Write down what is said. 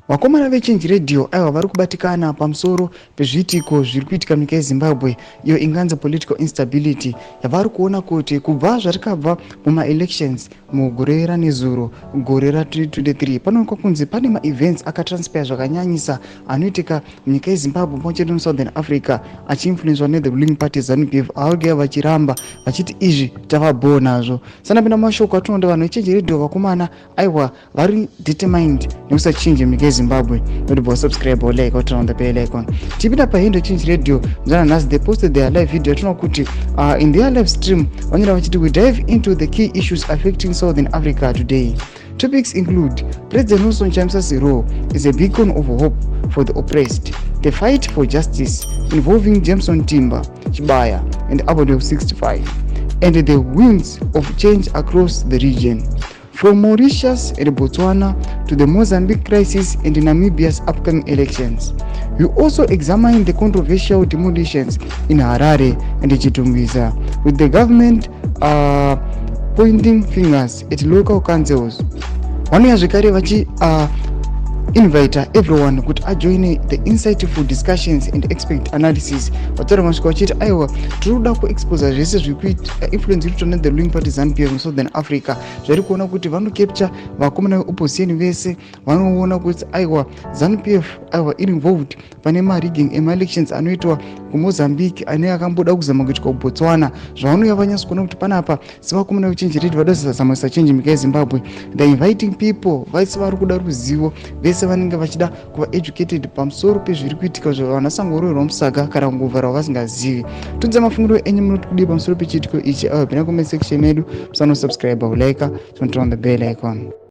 Vakomana veChange Radio, aiwa, vari kubatikana pamusoro pezviitiko zviri kuitika munyika yeZimbabwe, iyo inganzi political instability yavari kuona kuti kubva zvatikabva mumaelections mugore ranezuro, gore ra2023, panoonekwa kunzi pane maevents akatranspire zvakanyanyisa anoitika munyika yeZimbabwe pamwe chete neSouthern Africa, achiinfluenswa nethe ruling party ZANU PF. Avarikuya vachiramba vachiti izvi tava bho nazvo. Sanapinda mashoko atinoda, vanhu veChange Radio, vakomana, aiwa, vari determined nekusachinje munyika yeZimbabwe. Notibva wasubscribe, walike, waturn on the bell icon. Tipinda pahandle Change Radio muzana nhasi, they posted their live video yatinoona kuti in their live stream vanyora vachiti, "We dive into the key issues affecting Southern Africa today. Topics include President Nelson Chamisa's role as a beacon of hope for the oppressed, the fight for justice involving Jameson Timba Chibaya and Abodel 65, and the winds of change across the region. From Mauritius and Botswana to the Mozambique crisis and Namibia's upcoming elections. We also examine the controversial demolitions in Harare and Chitungwiza, with the government pointing fingers at local councils." Vanouya zvekare vachi invita everyone kuti ajoine the insightful discussions and expert analysis. Vataura masvika vachiti, aiwa, tiri kuda kuexposa zvese zviri kuinfluence iri kuitwa nethe ruling party ZANU PF muSouthern Africa, zvari kuona kuti vanocapture vakomana veopposition vese. Vanoona kuti, aiwa, ZANU PF, aiwa, iri involved pane marigging emaelections anoitwa kuMozambique, ane akamboda kuzama kuitwa kuBotswana. Zvavanouya vanyatso kuona kuti panapa sevakomana vechange Radio vada kuzama kusachange nyika yeZimbabwe. The inviting people, vese vari kuda ruzivo, vese vanenge vachida kuva educated pamusoro pezviri kuitika, zvo vanhu vasangoroverwa musaga kana kungovharwa vasingazivi. Tudza mafungiro enyu, munoti kudii pamusoro pechiitiko ichi? Aiwa, pinda comment section medu, musanosubscribe, kulike, turn on the bell icon.